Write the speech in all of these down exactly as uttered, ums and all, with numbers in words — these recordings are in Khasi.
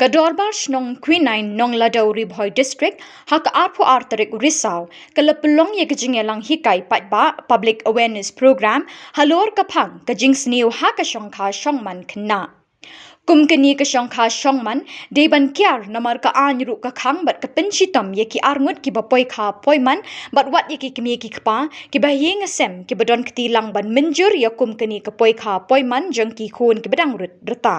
Ka Dorbar Shnong Quinine Nongladaw Ri Bhoi District ha ka arphew ar tarik u Risaw ka la pynlong ïa ka jingïalang hikai paidbah, public awareness program, halor ka phang ka jingsniew ha ka shongkha shongman khynnah. Kum kane ka shongkha shongman dei ban kiar namar ka aiñ ruh ka khang bad ka pynshitom ïa ki arngut kiba poikha poiman bad wat ïa ki kmie ki kpa kiba ha ïing ha sem kiba don kti lang ban mynjur ïa kum kane ka poikha poiman jong ki khun kiba dang rit rta.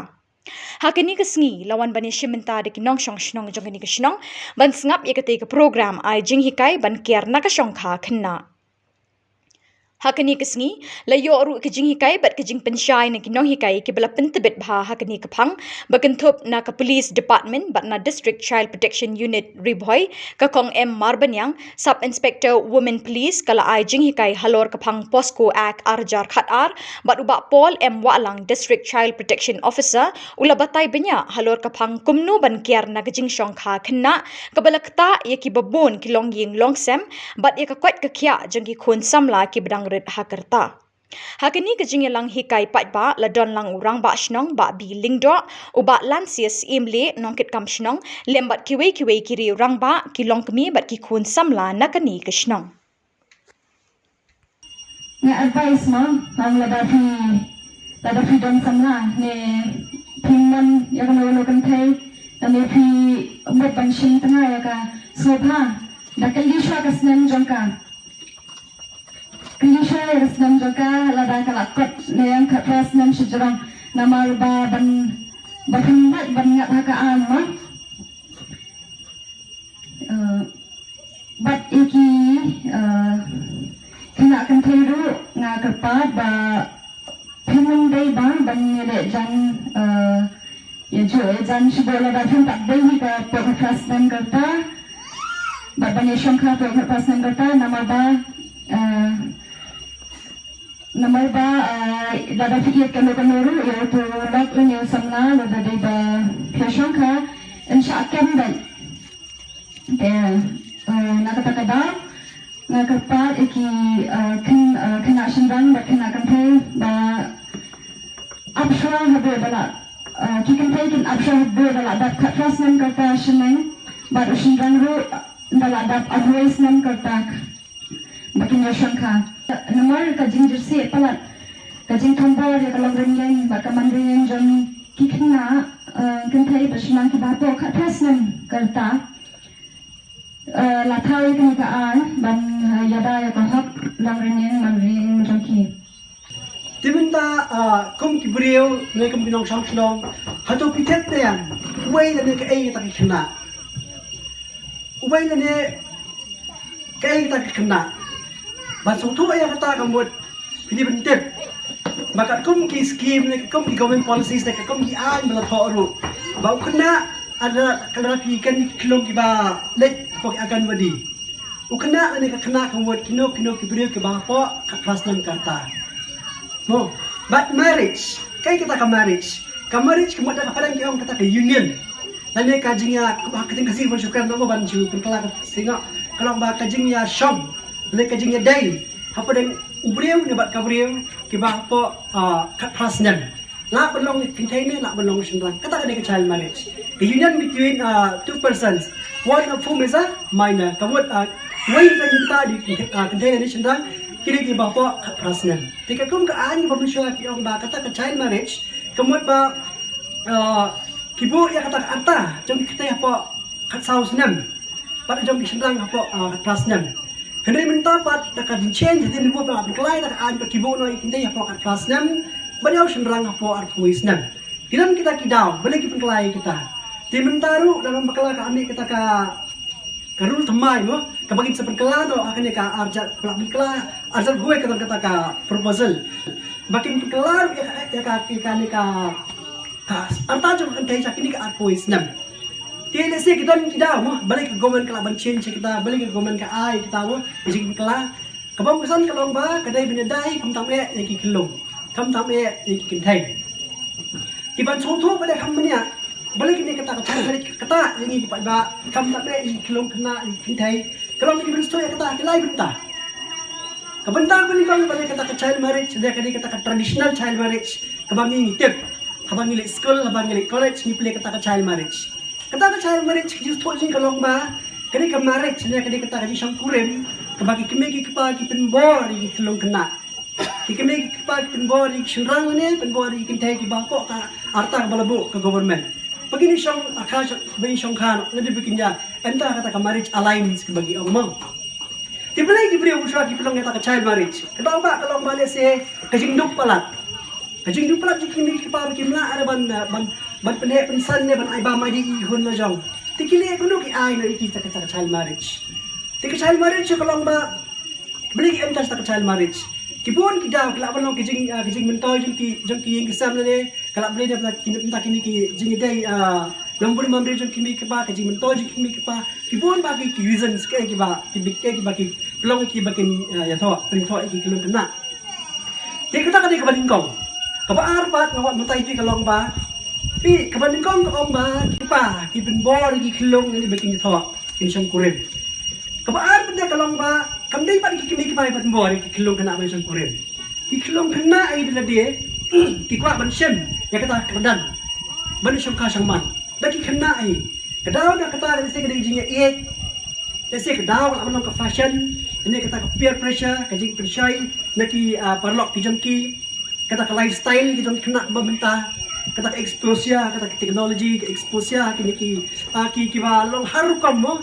Ha kane ka sngi la wan ban ïashim bynta da ki nongshong shnong jong kane ka shnong ban sngap ïa katei ka program ai jinghikai ban kiar na ka shongkha khynnah. Ha kane ka sngi la ïoh ruh ka jinghikai bad ka jingpynshai na ki nonghikai kiba la pyntbit bha ha kane ka phang, ba kynthup na ka Police Department bad na District Child Protection Unit Ri Bhoi, ka Kong M Marbaniang, Sub Inspector Women Police, ka la ai jinghikai halor ka phang POCSO Act ar hajar khat ar, bad u Bah Paul M Wahlang, District Child Protection Officer, u la batai bniah halor ka phang kumno ban kiar na ka jingshongkha khynnah kaba la ktah ïa kiba bun ki longïing longsem bad ïa ka koit ka khiah jong ki khun samla kiba dang rit ha ka rta. Ha kane ka jingïalang hikai paidbah la don lang u Rangbah Shnong Bah B Lyngdoh, u Bah Lansias Imlieh, nongkitkam shnong, lem bad kiwei kiwei ki riew rangbah, ki longkmie bad ki khun samla na kane ka shnong. Nga advice mo, ong lada phi, lada phi don samla ne phi mon ïa kano kano kynthei, lane phi mut ban shim tnga ïa ka, sngewbha da kylli shuwa ka snem jong ka. Kylli shuwa ïa ka snem jong ka, lada ka la kot ne ïa ka khatphra snem shajrong, namar ba ban, ba phin lait ban ngat ha ka aiñ mo. Eh, bad ïa ki, eh, khynnah kynthei ruh nga kyrpad ba phin ym dei ba ban ïaleh jan, eh, ïajuh ïajan shibun lada phin pat dei hi ka pok khatphra snem ka rta. Bad ban ïashongkha pok khatphra snem ka rta namar ba, eh, namar ba, eh, lada phi ïeit kano kano ruh ïa uto u lok lane u samla lada dei ba phi ïashongkha, yn shah kem bad. Te, eh, na kata ka daw nga kyrpad ïa ki, eh, khyn-, eh, khynnah shynrang bad khynnah kynthei ba ap shuwa haduh ba la, eh, ki kynthei kin ap shuwa haduh ba la dap khatphra snem ka rta shaneng, bad u shynrang ruh ba la dap arphew snem ka rta ba kin ïashongkha. Namar ka jingjyrsieh palat, ka jingthombor ïa ka longrynïeng bad ka manrynïeng jong ki khynnah, eh, kynthei bad shynrang kiba hapoh khatphra snem ka rta. Eh, la thaw ïa kane ka aiñ ban, eh, ïada ïa ka hok longrynïeng manrynïeng jong ki. Te mynta, ah, kum ki briew ne kum ki nongshong shnong, hato phi tip ne em uwei lane kaei kata ka khynnah? Uwei lane kaei kata ka khynnah? Ban sngewthuh ïa kata ka mut phi dei ban tip ba katkum ki skim ne katkum ki government policies ne katkum ki aiñ ba la thoh ruh, ba u khynnah lada, lada phi ïoh ïa ki khyllung kiba leit hapoh ki Anganwadi, u khynnah lane ka khynnah ka mut kino kino ki briew kiba hapoh khatphra snem ka rta. Mo, bad marriage, kaei kata ka marriage? Ka marriage ka mut da ka pdeng ki ong kata ka union. Lane ka jingïa, ka ba ka jingïa ka shu kan mo ban shu pynkylla ka singok, ka long ba ka jingïashong lane ka jingïadei hapdeng u briew ne bad ka briew kiba hapoh, ah, khatphra snem. Lah ban long kynthei ne lah ban long shynrang. Kata ka dei ka child marriage. Ka union between, uh, two persons, one of whom is a minor. Ka mut, uh, wei na kita di, uh, kynthei ne shynrang, ki dei kiba hapoh khatphra snem. Te katkum ka aiñ ba mynshuwa ki ong ba kata ka child marriage, ka mut ba, uh, ki buh ïa kata ka rta jong ki kynthei hapoh khatsaw snem. Bad jong ki shynrang hapoh, ah, khatphra snem. Hynrei mynta pat da ka jingchange hadien ba la pynkylla da ka aiñ pat ki buh noh ïa ki kynthei hapoh khatphra snem bad ïa u shynrang hapoh arphew snem. Ki don kita ki daw, balei ki pynkylla ïa kita? Te mynta ruh da nang bakla ka ami kata ka, ka rule thymmai mo, kaba kin sa pynkylla noh ha kane ka ar hajar, ba la pynkylla ar hajar khatwei ka don kata ka proposal. Ba kin pynkylla ruh ïa ka, ïa ka, ïa kane ka, ka rta jong ka kynthei sha kine ki arphew snem. Te lehse ki don ki daw mo, balei ka government ka lah ban change kita, balei ka government ka ai kita mo, ka jingkylla. Kaba kongsan ka long ba ka dei ban ïada hi khamtam eh ïa ki khyllung, khamtam eh ïa ki kynthei. Ki ban sngewthuh ba dei kham bniah, balei kine kata ka child marriage ka ktah ïa ngi ki paidbah, khamtam eh ïa ki khyllung khynnah ïa ki kynthei. Ka long ki ban sngewthuh ïa kata ha ki lai bynta. Ka bynta kaba nyngkong ba dei kata ka child marriage, dei ka dei kata ka traditional child marriage kaba ngi ngi tip. Haba ngi leit skul, haba ngi leit college, ngi pule kata ka child marriage. Kata ka child marriage ka jingsngewthuh jong ngi ka long ba ka dei ka marriage ne ka dei kata ka jingshongkurim kaba ki kmie ki kpa ki pynbor ïa ki khyllung khynnah. Ki kmie ki kpa ki pynbor ïa ki shynrang ne pynbor ïa ki kynthei kiba hapoh ka rta kaba la buh ka government. Ba kin ïa shong akha, ba kin ïa shongkha noh, lane ba kin ïa enter ha kata ka marriage alliance kaba ki ong mo. Te balei ki briew shuwa ki pynlong ïa kata ka child marriage? Ka daw ba ka long ba lehse ka jingduk palat. Ka jingduk palat jong ki kmie ki kpa ba kim lah re ban, ban, ban pynheh pynsan ne ban ai bam ai dih ïa ki khun la jong. Te ki leh kumno ki ai noh ïa kita ka child marriage. Te ka child marriage ka long ba balei ki enter ha kata ka child marriage. Ki bun ki daw ki lah ban long ka jing, ah, ka jingmyntoi jong ki, jong ki ïing ki sem lane ka lah ban long da ki, da kine ki jingïadei, ah, nongbunim nongrim jong ki kmie ki kpa, ka jingmyntoi jong ki kmie ki kpa. Ki bun bah ki, ki reasons kiei kiba, ki bit kiei kiba ki pynlong ïa ki ba kin, ah, ïathoh, pynïathoh ïa ki khyllung khynnah. Te kata ka dei kaba nyngkong. Kaba ar pat nga kwah mynta ïa phi ka long ba, phi, kaba nyngkong ka ong ba ki kpa ki pynbor ïa ki khyllung ïa ki ba kin ïathoh, kin shongkurim. Kaba ar pat ka long ba kam dei pat ïa ki kmie ki kpa ki pynbor ïa ki khyllung khynnah ban shongkurim. Ki khyllung khynnah ïa ki lade ki kwah ban shim ïa kata ka kyrdan ban shongkha shongman. Da ki khynnah ïa ka daw da kata ka lehse ka dei jingïaieit. Lehse ka daw ka lah ban long ka fashion, ne kata ka peer pressure, ka jingpynshoi na ki, ah, paralok ki jong ki, kata ka lifestyle ki jong ki khynnah ba mynta, kata ka exposure, kata ka technology, ka exposure kine ki, ah, ki, kiba long har rukom mo.